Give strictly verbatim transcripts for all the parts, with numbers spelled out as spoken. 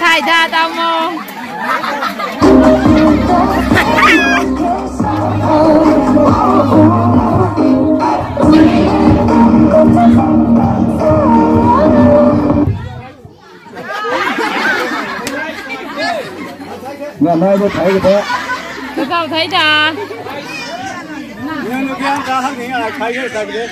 Thay da tao mo. Nga nai bo thai ka the. Ka thau thai da. Nang nu biang ka hak ni a khai ge sa de.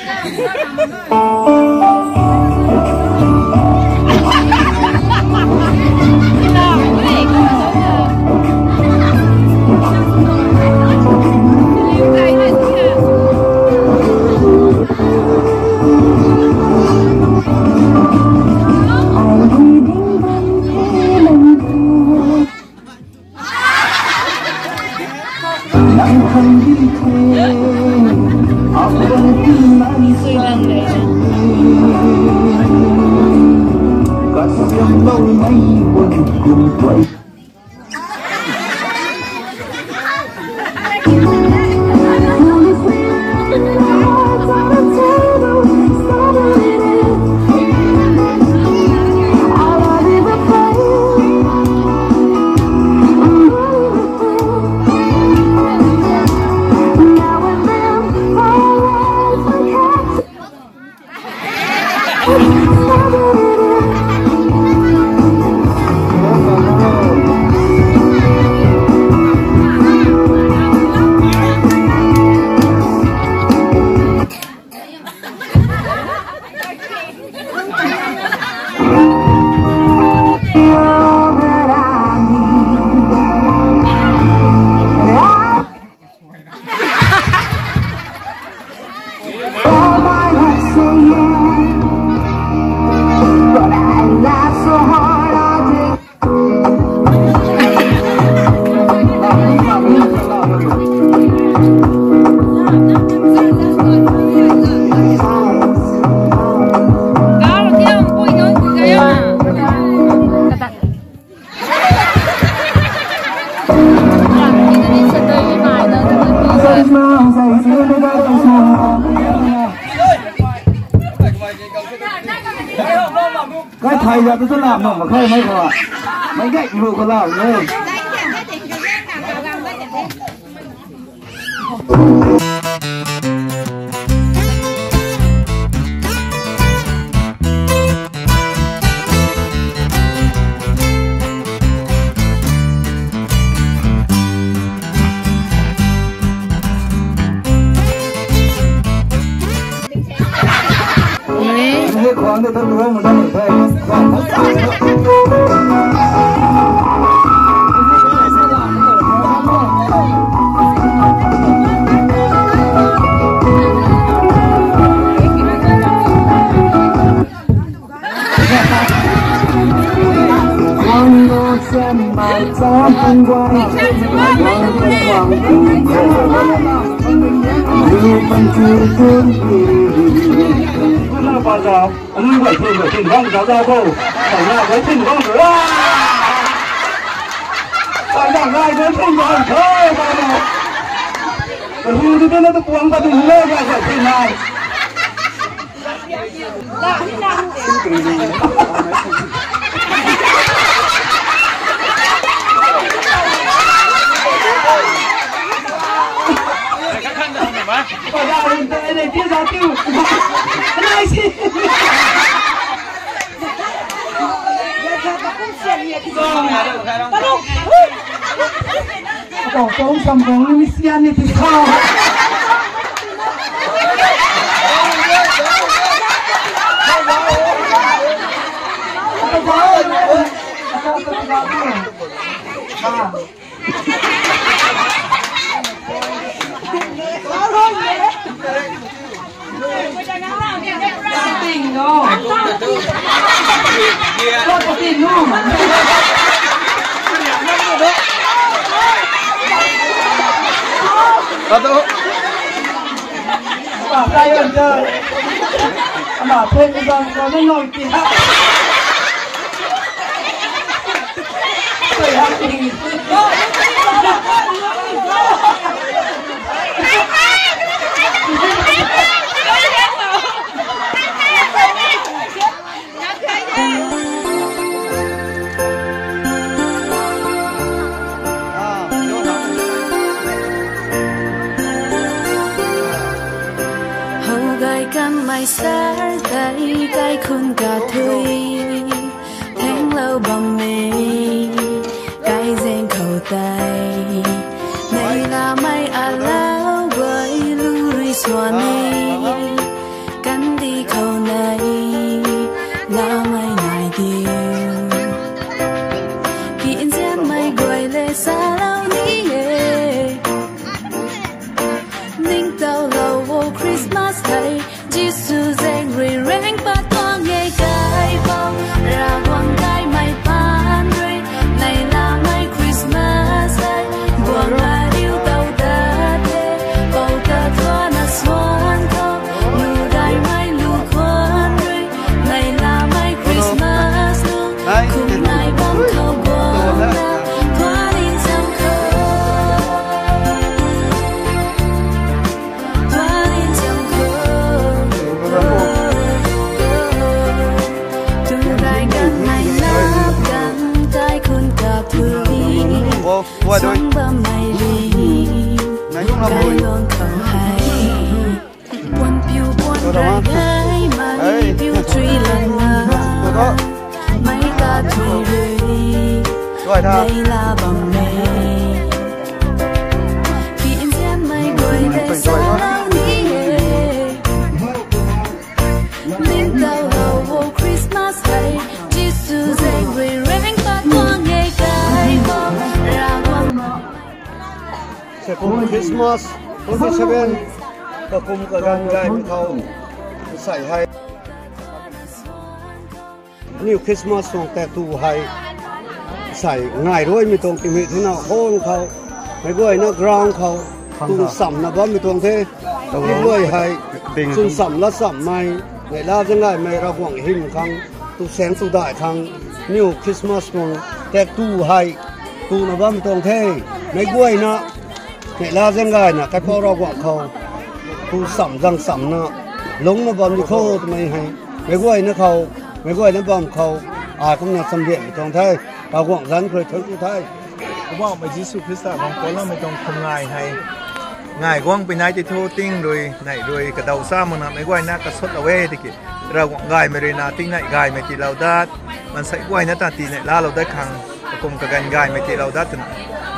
Kai thai ya tu tu lam nong ma khai mai kha. Mai gai lu kha lau ne. Katuang sam kang ni sian ni ti sa. Hou gay kanmei sar tei kaikhun kathui thenglou bam e, kaizeng khou tei. Neilamei alau guay lu rui swan e, kandih khou nei lamei nai diu. Ki nzianmei guay le salou ni e. Ningtowlou o Christmas hei, Jisu zaeng rui reng pat tuang e kaipouc. Ravguangc gaymei paan rui neilamei Christmas hei, guang la riu tow ta the. Pou ta thuana swan khou, lu daimei lu khwan rui neilamei Christmas lu, kum nai bam khou guang la, thuan in zang khou. Second Christmas twenty seven, kakum kaganv gaymei khou, sei hei New Christmas tuang taektw hei, sei ngai ruimei tuang timei thena hall khou, meic guayna ground khou, tung samna bammei tuang the. Meic guay hei, chwn sam la sammei, neihla zaeng gaymei Ravguangc hym khang, tu saeng tu dai khang, New Christmas tuang taektw hei, tuna bammei tuang the. Meic guayna neihla zaeng gayna kaipouc Ravguangc khou, tu sam zang samna, lungcna bam di kho twmei hei, meic guayna khou, meic guayna bam khou, ai kumna chamdianmei tuang the. Ravguangc zanc khou rui thuanc ku the. Poubauhmei Jisu Khrista khang puanloumei tuang khum ngai hei, ngai guang pui nai tei thu ting rui, neih rui, kadaw sa makna meic guayna kasutlou e tiki, Ravguangc gaymei ruina tingnei gaymei tiilou dat, maansei guayna ta tii neihlalou dat khang, kakum kaganv gaymei tiilou dat twna,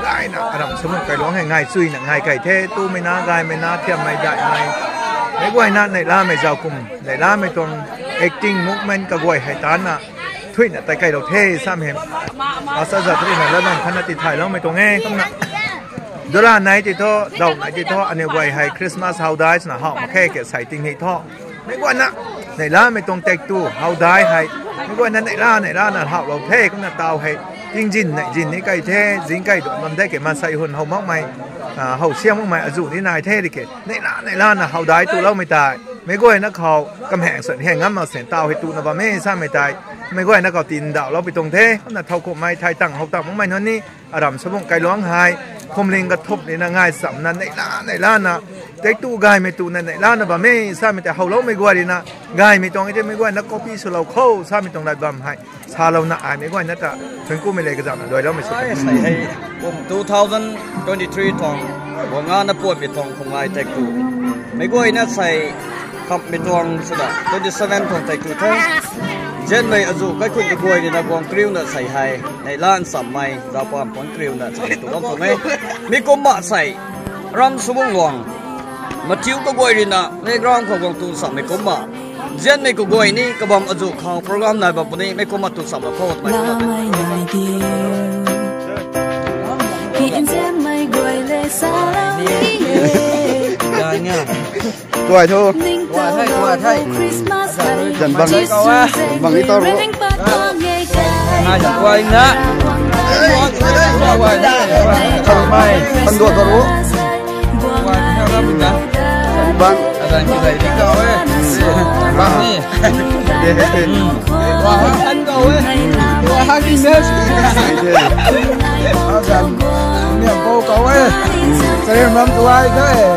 gayna aram samung kailuangc hei ngai chuyna ngai kei the, tumei na, gaymei na, thiammei, daihmei, meic guayna neihlamei zauc kum, neihlamei tuang acting, movement kaguay hei tanna, thuina tei keilou the samei hei, asa zat ruina latbam khatna tithayloumei tuang e kumna. Dura nai tei thu, daw nai tei thu, aniw guay hei Christmas howdai swna how mak khe ke sei ting hei thu, meic guayna neihlamei tuang taektw howdai hei, meic guayna neihla neihlana howlou the kumna taw hei, tingzin neih zin ni kei the, zing kei duan bam de ke, maansei hun how makmei, how siam makmei azuh ni nai the di ke, neihla neihlana howdai tuloumei tei meic guayna khou kamhaeng swn hei ngam mak sin taw hei tuna bam e samei tei, meic guayna khou tindauhlou pui tuang the kumna thow kumhmei thay tang how tang makmei nunc ni, aram samung kailuangc hei, phuamling kathumh nina ngai chamna neihla neihlana, taektw gaymei twna neihlana bam e samei tei howloumei guay ruina, gaymei tuang e tei meic guayna copy swlou kho samei tuang lat bam hei, salouna ai meic guayna ta, thuanc kumei le kazauhna duailoumei sw hei, kum two thousand twenty three tuang, guangna puanmei tuang khum ngai taektw, meic guayna sei, khamhmei tuang swna twenty seven tuang taektw the. Nzianmei azuh kaikhun kaguay ruina guang kariuna sei hei, neihla nchammei zauc pam puanc kariuna sei tu bam tuang e. Mi kumna sei, aram samung luang, mathiu kaguay ruina playground khou guang tu nchammei kumna, nzianmei kaguay ni kabam azuh khang program nai bam puni mei kumna tu nchammei khou twmei kumna. Tuai thu. Tuai the, tuai the. Jan bang, jan bang ni tau ro. Nai tuai na. Tuai na. Kan mai. Kan dua tau ro. Tuai na. Jan bang. Adan ki dai di kau e. Bang ni. Wah, han kau e. Wah, han ki mes. Adan. Niam pou kau e. Sir Namdulai kau e.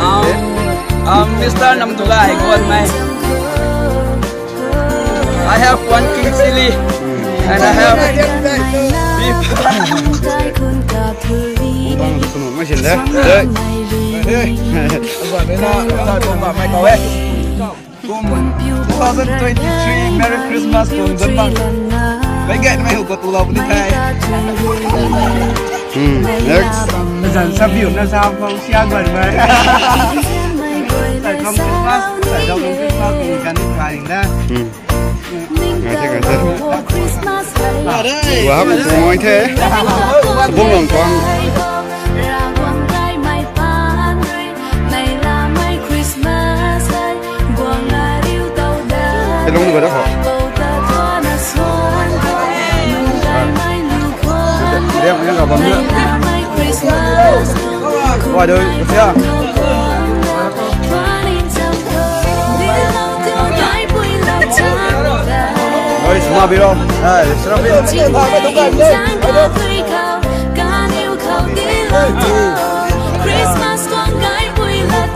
Um, um, Mister Namdulai, go on, mate. I have one king chili and I have beef. Bang tu sunu mai sin de. Hey. Hey. Azan ni na, azan ni na, mai kau e. Kum two thousand twenty-three, Merry Christmas, kum zan bang. Bai gay na mai hu ko tu lau ni thai. Hmm, next. Zan sa biu na sa phau sia guan mai. Sai kam Christmas, sai dau kam Christmas, kum kan ni thai na. Hmm. Ngai the, ngai the. Wah, hap, ngai the. Bung long tuang. Hello, ni ko da ko. Dem, dem ka bam de. Wah, doi, kasiam. Oi, sma biro. Hai, sma biro.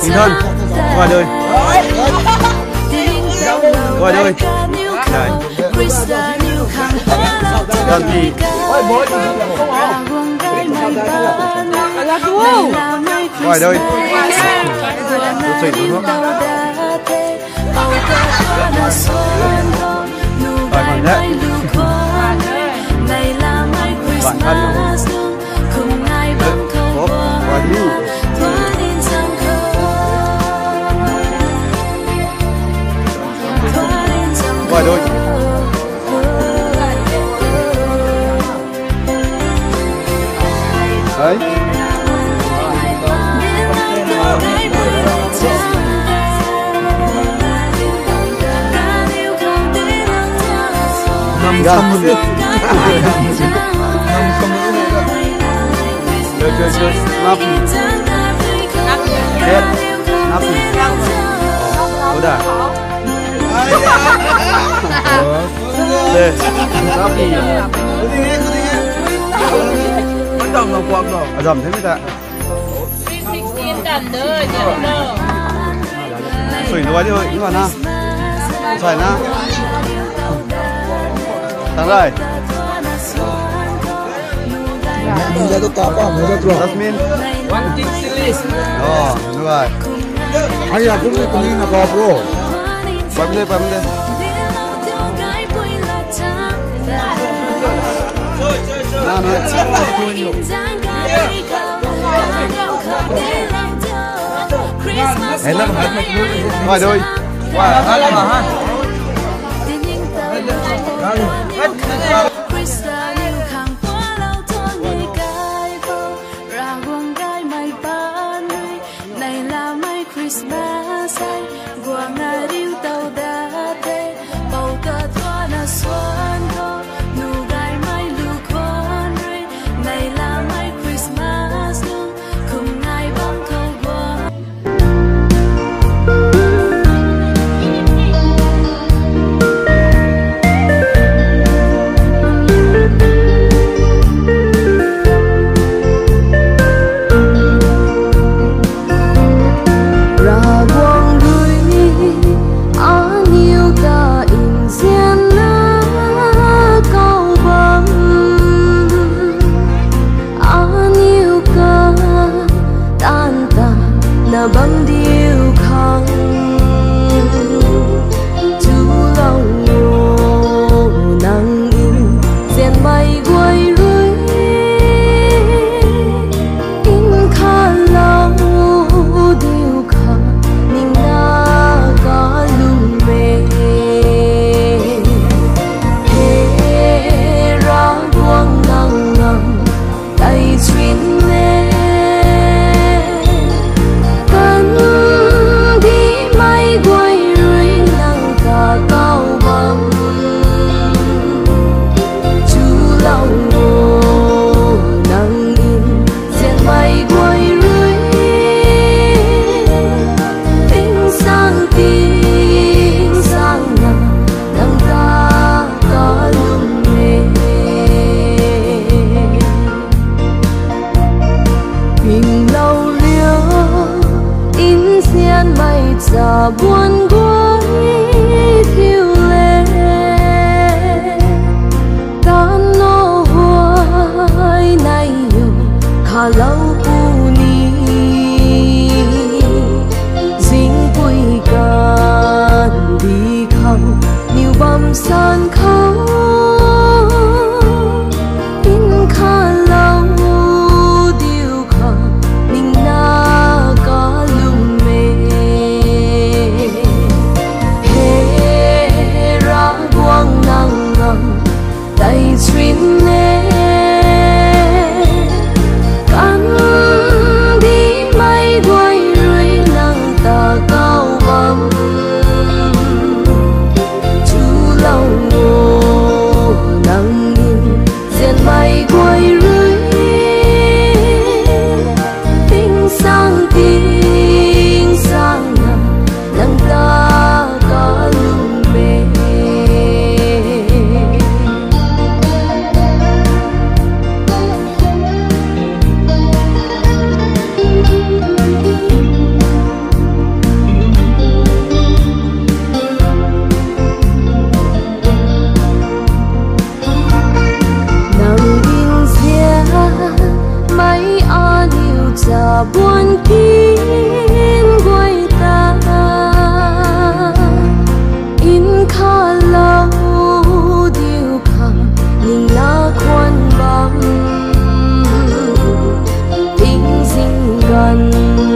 Indan. Wah, doi. Wah, doi. Hai. Ganti. Wai doi. Wai man de. Wai man. Hop, wai doi. Wai doi. Hai. Nam kam ni. Nam kam ni. Good, good, good. Love you. Good. Love you. Uda. De, tapi. Azam the mi ta. Sweet sixteen tan de, jam lo. Sui dua di, hoi, ina na. Sai na. Tang rai. Manja tu tapa, manja tu. Jasmine. One king chili. Oh, dua. Ai ya, kum ni kum ni na ka, bro. Pam de, pam de. Na, na. Hello, hi. Wah, doi. Wah, hello, hi. Ravguangc gaymei paan rui, neilamei Christmas hei, guang ariu tow dat the, pou ta thuana suan khou, nu gaymei lu khwan rui, neilamei Christmas nung, kum ngai bam khou guang. Ravguangc rui aniu ta nzianna khou bam, aniu kha taanv ta na bam diu khang, chulou o nang nzianmei guay rui, nkhavlou diu kha ningna kalum e. He Ravguangc, nang nang tei sui Tang ting sangna nang ta kalum e. Nang dinzian mei aniu chabuan kin guay ta, nkhavlou diu khang ning na khwan bam, tingzing ganv